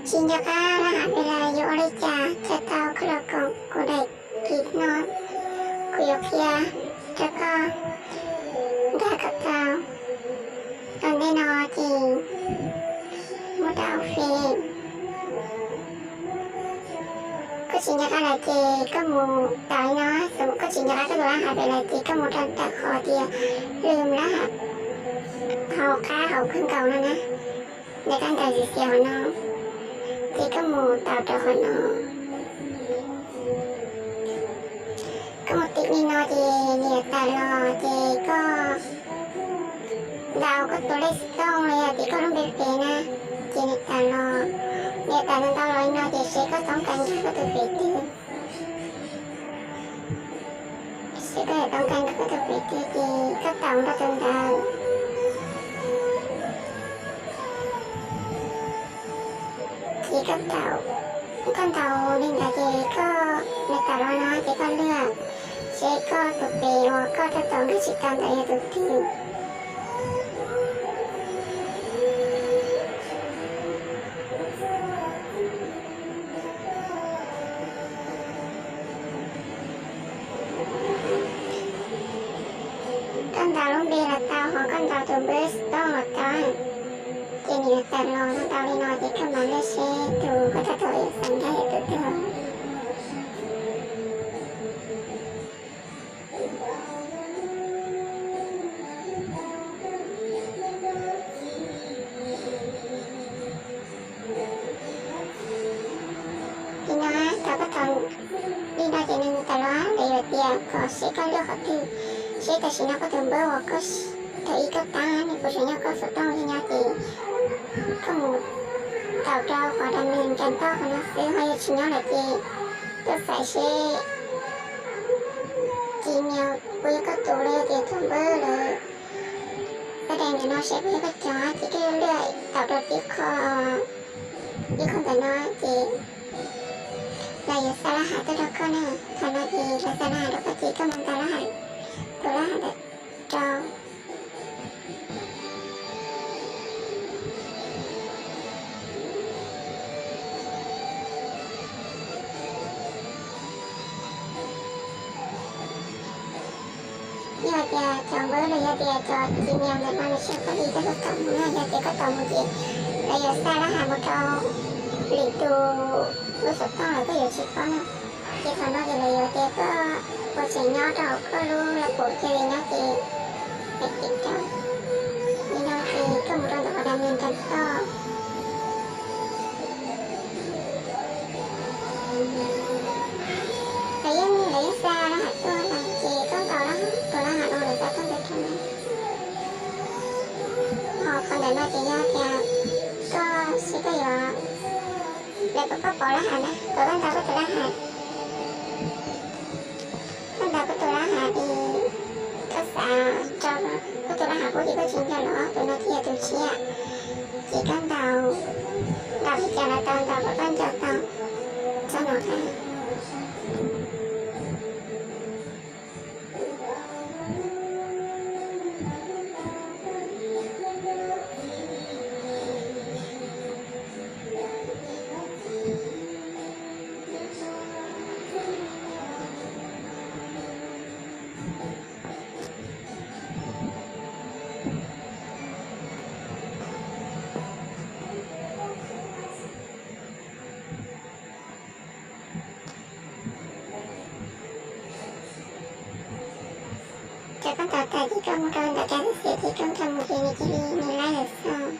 Tsis nco qab laj has li lawm, yuav ua li cas thiaj tau koj los koom kuv daim kis no, kuv yuav qhia rau koj nkag kom tau. Tom ntej no ces muab rau Face. Koj tsis nco qab lawm ces koj mus taus li no, xws koj tsis nco qab koj tus laj has Face lawm ces koj mus rau ntawm qhov tias lwm laj has hauv qab hauv kawg nkaus no na, ntawm kab ntawv xim xias hauv no, ces koj mus taus rau qhov no. Koj mus tim li no ces nws yuav tawm los ces koj ntaus koj tus lej xov tooj los yog tias koj lub npe pem na, ces nws tawm los, nws yuav tawm ntau ntau los li no ces seb koj toob kas nkag koj tus Face twg. Seb koj yuav toob kas nkag koj tus Face twg ces koj taus nrog tus ntawd. Ces koj taus, koj ntaus li ntawd ces koj, nws tawm los no ces koj lwaj seb koj tus Face uas koj tab tom nkag tsis tau ntawd yog tus twg. Koj ntaus lub npe los tau, ho koj ntaus tus npawb xov tooj los tau, ces nws yuav tawm los ntau li no ces koj mam lwaj seb tus koj tab tom xav nkag yog tus twg. Li no, thaum koj taus li no ces nws tawm los lawv yuav tias kom seb koj lwaj qhov twg, seb tam sim no koj tus npawb uas koj, thaum ub koj tab nws puas tseem nyob koj xov tooj li no ces koj mus taus rau qhov dab ntawm ntawm qhov no xwb, ho yog tsis nyob lawm ces tuaj xaiv seb Gmail puas yog koj tus los yog tias tus npawb lawm. Koj dai ntawm no seb puas yog koj cov ces koj yuav lwaj taus rau tib qho, ib qho ntawm no ces lawv yuav xa laj has tuaj rau koj na. Thaum no ces lawv xa laj has rau koj ces koj mus ntaus laj has, tus laj has ntawd rau. Yog tias cov npawb los yog tias cov Gmail ntawm no nws tsis yog koj li, koj tau mus na, yog tias koj tau mus ces lawv yuav xa laj has mus rau lwm tus lub xov tooj los koj yuav tsis paub na. Ces thaum no ces lawv yuav tias koj puas tseem nyob rau hauv koj lub laj pum cia li nyob ces, li no ces koj mus rau ntawm qhov dab ntawm ntawm toj. Lawv yeej, lawv yeej xa laj has tuaj no ces koj ntaus tus laj has uas lawv xa tuaj ntawd rau na. Ho qhov ntawm no ces yog tias koj seb koj yuav, lawv kom koj pauv laj has na, kom koj ntaus koj tus laj has. Koj ntaus koj tus laj has es koj xav tso koj tus laj has pub ces koj tsis nco los tus no thiaj yog tus tshiab. Ces koj ntaus, ntaus li cas los tau, ntaus kom koj nco tau txog no qab. Ces koj ntaus tas ces koj mus rau ntawm cov xwm ces koj nkag mus ces nws cia li nws laib lawm xwb.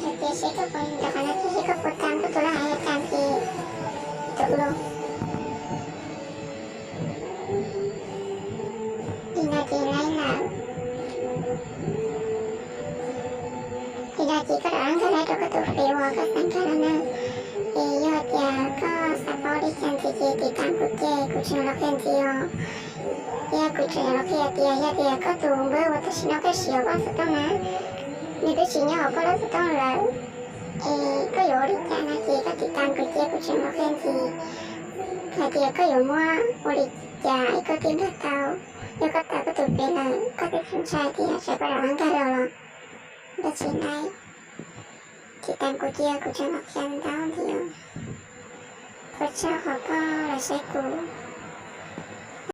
Yog tias seb koj puas, ntawm qhov no ces seb koj puas tau koj tus laj has yog tau ces tus lus. Li no ces laib lawm. Li no ces koj rov qab nkag laib rau koj tus Face uas koj xav nkag no na. Es yog tias koj xav paub li cas ntxiv ces tiv tam kuv ke. Kuv tseem los qhia ntxiv os, thiab kuv tseem los qhia tias yog tias koj tus npawb uas tam sim no koj siv hauv koj lub xov tooj na, nws twb tsis nyob hauv koj lub xov tooj lawm, es koj yuav ua li cas no ces koj tiv tas kuv cia kuv tseem los qhia ntxiv hais tias koj yuav muab ua li cas es koj thiaj npaj tau. Yog koj tau koj tus pem lawm koj thiaj txhob ntshai tias tsam koj rov qab nkag los los. Tab sis nai, tiv tas kuv cia kuv tseem los qhia ntau ntxiv. Ua tsaug qhov koj los saib kuv.